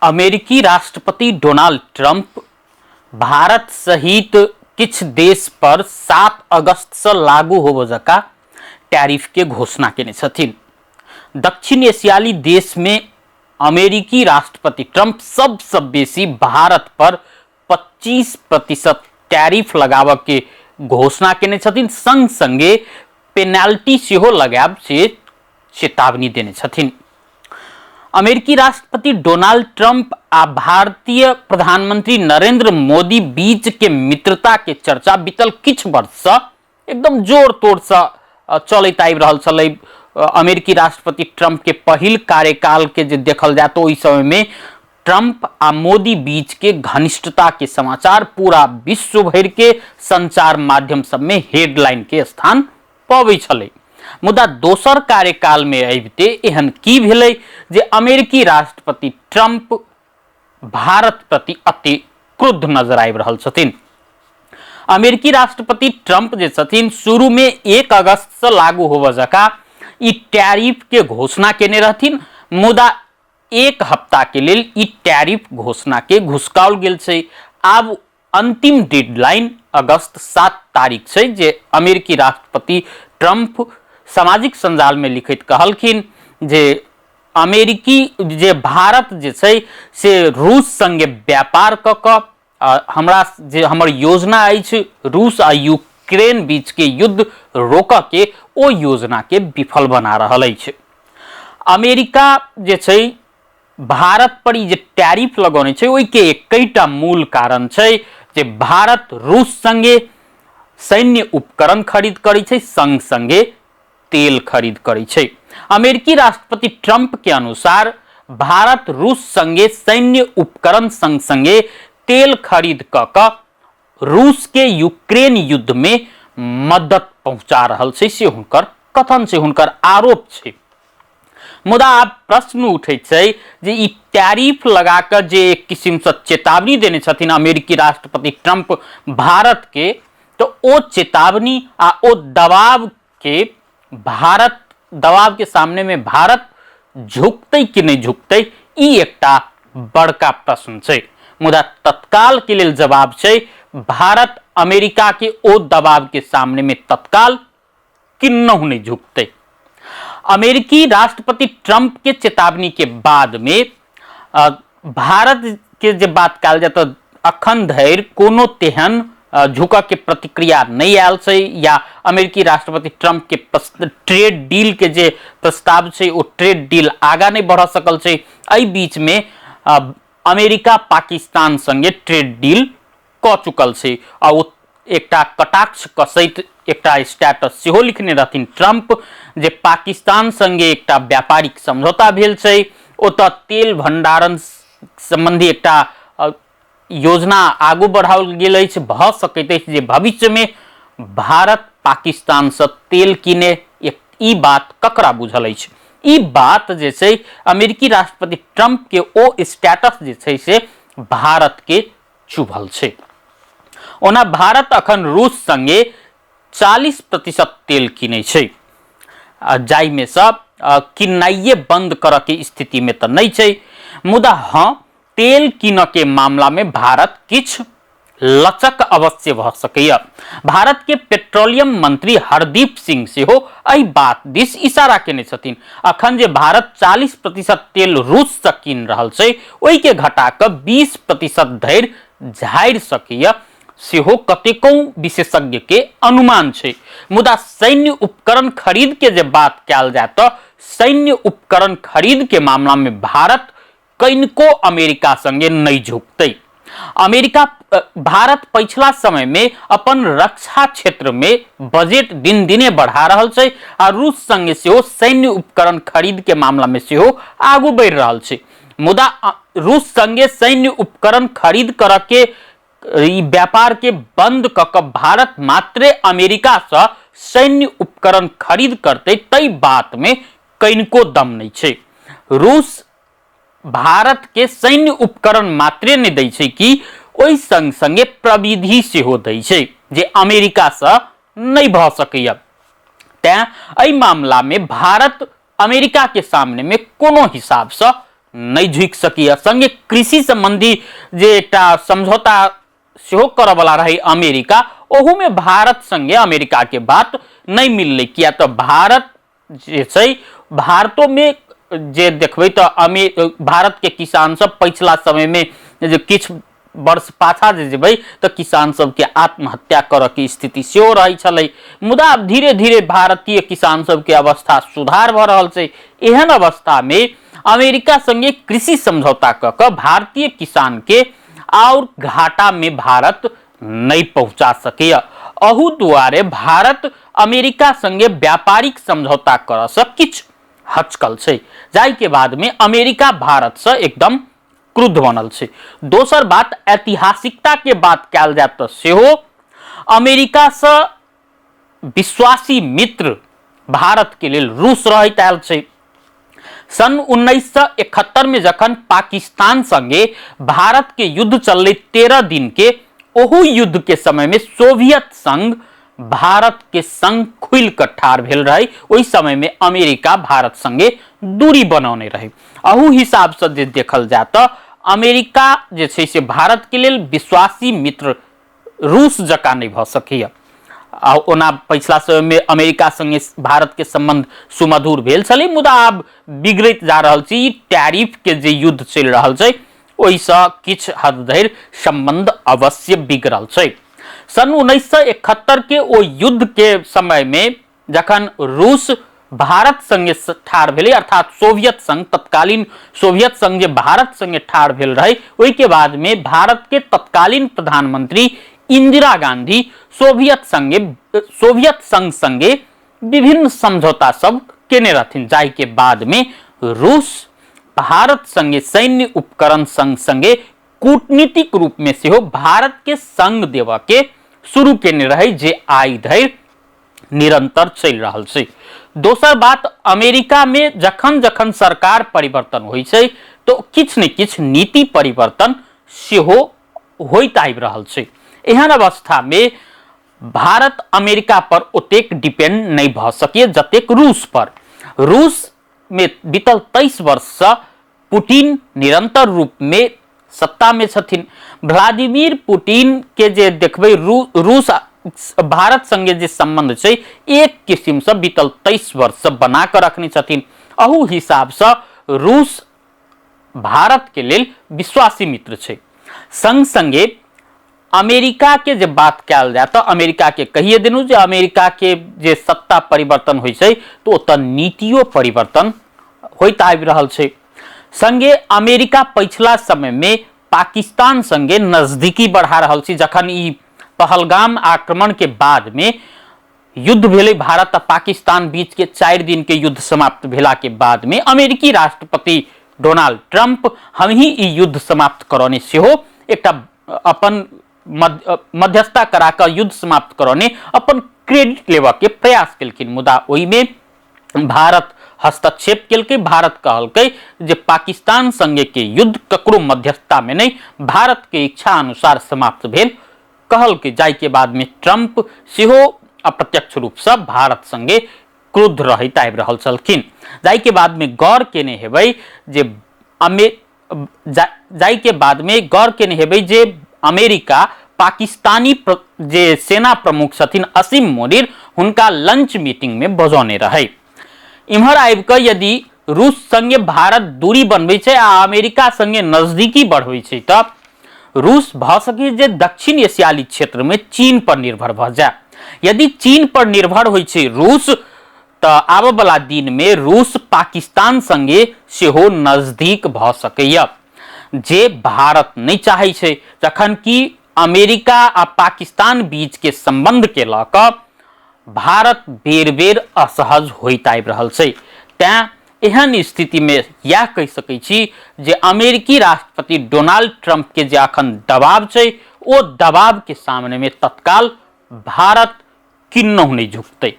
अमेरिकी राष्ट्रपति Donald Trump Bharat सहित किछु देश पर 7 अगस्त से लागू होबय जकाँ टैरिफ के घोषणा केने छथिन। दक्षिण एशियाली देश में अमेरिकी राष्ट्रपति ट्रंप सबसँ बेसी भारत पर 25% टैरिफ लगाबऽ के घोषणा केने छथिन, संग संगे पेनाल्टी सेहो लगायब से चेतावनी देने छथिन। अमेरिकी राष्ट्रपति डोनाल्ड ट्रंप आ भारतीय प्रधानमंत्री नरेंद्र मोदी बीच के मित्रता के चर्चा बीतल किछु वर्ष से एकदम जोर तोड़ से चलैत आबि रहल छलै। अमेरिकी राष्ट्रपति ट्रंप के पहिल कार्यकाल के जे देखल जाय तो ओहि समय में ट्रंप आ मोदी बीच के घनिष्ठता के समाचार पूरा विश्व भरि के संचार माध्यम सब में हेडलाइन के स्थान पबै छलै। मुदा दोसर कार्यकाल में अबिते एहन की भेलै जे अमेरिकी राष्ट्रपति ट्रंप भारत प्रति अति क्रुद्ध नजर आबि रहल छथिन। अमेरिकी राष्ट्रपति ट्रंप जे छथिन शुरू में 1 अगस्त से लागू होबय जकाँ ई टैरिफ के घोषणा केने रहथिन, मुदा एक हफ्ता के लेल ई टैरिफ घोषणा के घुसकाओल गेल छै। आब अंतिम डेडलाइन अगस्त 7 तारीख छै जे अमेरिकी राष्ट्रपति ट्रंप सामाजिक संजाल में लिखैत कहलखिन जे अमेरिकी जे भारत जे छै से रूस संगे व्यापार कऽ कऽ हमरा जे हमर योजना अछि रूस आ यूक्रेन बीच के युद्ध रोकऽ के, ओ योजना के विफल बना रहल अछि। अमेरिका जे छै भारत पर ई जे टैरिफ लगौने छै ओहिके एकैटा मूल कारण छै जे भारत रूस संगे सैन्य उपकरण खरीद करै छै, संग संगे तेल खरीद करै छै। अमेरिकी राष्ट्रपति ट्रंप के अनुसार भारत रूस संगे सैन्य उपकरण संग संगे तेल खरीद कऽ कऽ रूस के यूक्रेन युद्ध में मदद पहुंचा रहल छै, से हुनकर कथन छै, हुनकर आरोप छै। मुदा आब प्रश्न उठै छै जे ई टैरिफ लगा कऽ जे एक किसिमसँ चेतावनी देने छथिन अमेरिकी राष्ट्रपति ट्रंप भारत के, तऽ ओ चेतावनी आ ओ दबाव के भारत दबाव के सामने में भारत झुकतै कि नहि झुकतै, ई एकटा बड़का प्रश्न छै। मुदा तत्काल के लेल जवाब छै भारत अमेरिका के ओ दबाव के सामने में तत्काल किन्नहु नहि झुकतै। अमेरिकी राष्ट्रपति ट्रंप के चेतावनी के बाद में भारत के जे बात कयल जाय तऽ अखन धरि कोनो तेहन झुकऽ के प्रतिक्रिया नहि आयल छै या अमेरिकी राष्ट्रपति ट्रंप के ट्रेड डील के जे प्रस्ताव छै ओ ट्रेड डील आगा नहि बढ़ सकल छै। एहि बीच में अमेरिका पाकिस्तान संगे ट्रेड डील कऽ चुकल छै आ ओ एकटा कटाक्ष कसैत एकटा स्टेटस सेहो लिखने रहथिन ट्रंप जे पाकिस्तान संगे एकटा व्यापारिक समझौता भेल छै, ओतऽ तेल भंडारण संबंधी एकटा योजना आगू बढ़ाओल गेल अछि, भऽ सकैत अछि जे भविष्यमे भारत पाकिस्तानसँ तेल किने, ई बात ककरा बुझल अछि। ई बात जे छै अमेरिकी राष्ट्रपति ट्रंप के ओ स्टेटस जे छै से भारत के चुभल छै। ओना भारत अखन रूस संगे 40% तेल किनै छै, जाहिमे सँ किननाइए बंद करऽ के स्थितिमे तऽ नहि छै, मुदा हँ तेल कीनऽ के मामलामे भारत किछु लचक अवश्य भऽ सकैए। भारत के पेट्रोलियम मंत्री हरदीप सिंह सेहो एहि बात दिस इशारा केने छथिन। अखन जे भारत 40% तेल रूससँ कीन रहल छै ओहिके घटा कऽ 20% धरि झाड़ि सकैए, सेहो कतेको विशेषज्ञ के अनुमान छै। मुदा सैन्य उपकरण खरीद के जे बात कयल जाय तऽ सैन्य उपकरण खरीद के मामला में भारत कनिको अमेरिका संगे नहि झुकतै। अमेरिका भारत पछिला समय में अपन रक्षा क्षेत्र में बजट दिन दिने बढ़ा रहल छै आ रूस संगे सेहो सैन्य उपकरण खरीद के मामला में सेहो आगू बढ़ि रहल छै। मुदा रूस संगे सैन्य उपकरण खरीद करऽ के ई व्यापार के बंद कऽ कऽ भारत मात्रे अमेरिका सँ सैन्य उपकरण खरीद करतै तै बात में कनिको दम नहि छै। रूस भारत के सैन्य उपकरण मात्रे नहि दै छै कि ओहि संग संगे प्रविधि सेहो दै छै जे अमेरिका सँ नहि भऽ सकैए। तैं एहि मामला में भारत अमेरिका के सामने में कोनो हिसाब सँ नहि झुकि सकैए। संगे कृषि संबंधी जे एकटा समझौता सेहो करऽवला रहै अमेरिका, ओहूमे भारत संगे अमेरिकाके बात नहि मिललै, किया तऽ भारत जे छै भारतोमे जे देखबै तऽ भारतके किसान सब पछिला समयमे जे किछु वर्ष पाछा जे जेबै तऽ किसान सबके आत्महत्या करऽके स्थिति सेहो रहै छलै। मुदा आब धीरे धीरे भारतीय किसान सबके अवस्था सुधार भऽ रहल छै। एहन अवस्थामे अमेरिका संगे कृषि समझौता कऽ कऽ भारतीय किसानके आओर घाटामे भारत नहि पहुँचा सकैए। अहू दुआरे भारत अमेरिका संगे व्यापारिक समझौता करऽसँ किछु हचकल छै, जाहिके बादमे अमेरिका भारतसँ एकदम क्रुद्ध बनल छै। दोसर बात, ऐतिहासिकताके बात कयल जाय तऽ सेहो अमेरिकासँ विश्वासी मित्र भारतके लेल रूस रहैत आयल छै। सन 1971 में जखन पाकिस्तान संगे भारत के युद्ध चललै 13 दिन के, ओहू युद्ध के समय में सोवियत संघ भारत के संग खुलि कऽ ठाढ़ भेल रहै। ओहि समय में अमेरिका भारत संगे दूरी बनौने रहै। अहू हिसाबसँ जे देखल जाय तऽ अमेरिका जे छै से भारत के लेल विश्वासी मित्र रूस जकाँ नहि भऽ सकैए। आ ओना पछिला समयमे अमेरिका सङ्गे भारतके सम्बन्ध सुमधुर भेल छलै, मुदा आब बिगड़ैत जा रहल छै। ई टैरिफके जे युद्ध चलि रहल छै ओहिसँ किछु हद धरि सम्बन्ध अवश्य बिगड़ल छै। सन 1971 के ओ युद्धके समयमे जखन रूस भारत संगे ठाढ़ भेलै, अर्थात सोवियत संघ, तत्कालीन सोवियत संघ जे भारत संगे ठाढ़ भेल रहै, ओहिके बादमे भारत के तत्कालीन प्रधानमंत्री इंदिरा गांधी सोवियत संगे सोवियत संघ संगे विभिन्न समझौता सब केने रहथिन, जाहिके बादमे रूस भारत संगे सैन्य उपकरण संग संगे कूटनीतिक रूप में सेहो भारत के संग देबऽ के शुरू केने रहै, जे आइ धरि निरंतर चलि रहल छै। दोसर बात, अमेरिका में जखन जखन सरकार परिवर्तन होइ छै तो किछु ने किछु नीति परिवर्तन सेहो होइत आबि रहल छै। एहन अवस्था में भारत अमेरिका पर ओतेक डिपेंड नहि भऽ सकैए जतेक रूस पर। रूस में बीतल 23 वर्षसँ पुतिन निरंतर रूप में सत्ता में छथिन। व्लादिमीर पुतिन के जे देखबै रूस भारत संगे जे संबंध छै एक किसिम से बीतल 23 वर्ष से बना कऽ रखने छथिन। अहू हिसाब से रूस भारत के लेल विश्वासी मित्र छै। संग संगे अमेरिका के जे बात कयल जाय तऽ अमेरिका के कहिए देलहुँ जे अमेरिका के जे सत्ता परिवर्तन होइ छै तऽ ओतऽ नीतियो परिवर्तन होइत आबि रहल छै। संगे अमेरिका पछिला समय में पाकिस्तान संगे नजदीकी बढ़ा रहल छै। जखन ई पहलगाम आक्रमण के बाद में युद्ध भेलै भारत आ पाकिस्तान बीच के 4 दिन के युद्ध समाप्त भेला के बाद में अमेरिकी राष्ट्रपति डोनाल्ड ट्रंप हम ही ई युद्ध समाप्त करौने सेहो एकटा अपन मध्यस्थता करा कऽ युद्ध समाप्त करौने अपन क्रेडिट लेबऽ के प्रयास केलखिन, मुदा ओहिमे भारत हस्तक्षेप केलकै। भारत कहलकै जे पाकिस्तान संगे के युद्ध ककरो मध्यस्थता में नहीं, भारत के इच्छा अनुसार समाप्त भेल कहलकै, जाहिके बादमे ट्रंप सेहो अप्रत्यक्ष रूपसँ भारत संगे क्रुद्ध रहैत आबि रहल छलखिन। जाहिके बादमे गौर केने हेबै जे जाहिके बादमे गौर केने हेबै जे अमेरिका पाकिस्तानी जे सेना प्रमुख छथिन असीम मुनीर, हुनका लंच मीटिंग में बजौने रहै। इम्हर आबि कऽ यदि रूस संगे भारत दूरी बनबै छै आ अमेरिका संगे नजदीकी बढ़बै छै तऽ रूस भऽ सकै जे दक्षिण एशियाली क्षेत्र में चीन पर निर्भर भऽ जाय। यदि चीन पर निर्भर होइ छै रूस तऽ आबऽवला दिन में रूस पाकिस्तान संगे सेहो नजदीक भऽ सकैए, जे भारत नहि चाहै छै। जखन कि अमेरिका आ पाकिस्तान बीच के संबंध के लऽ कऽ भारत बेर बेर असहज होइत आबि रहल छै। तैं एहन स्थितिमे इएह कहि सकै छी जे अमेरिकी राष्ट्रपति डोनाल्ड ट्रंप के जे अखन दबाव छै ओ दबाव के सामने में तत्काल भारत किन्नहु नहि झुकतै।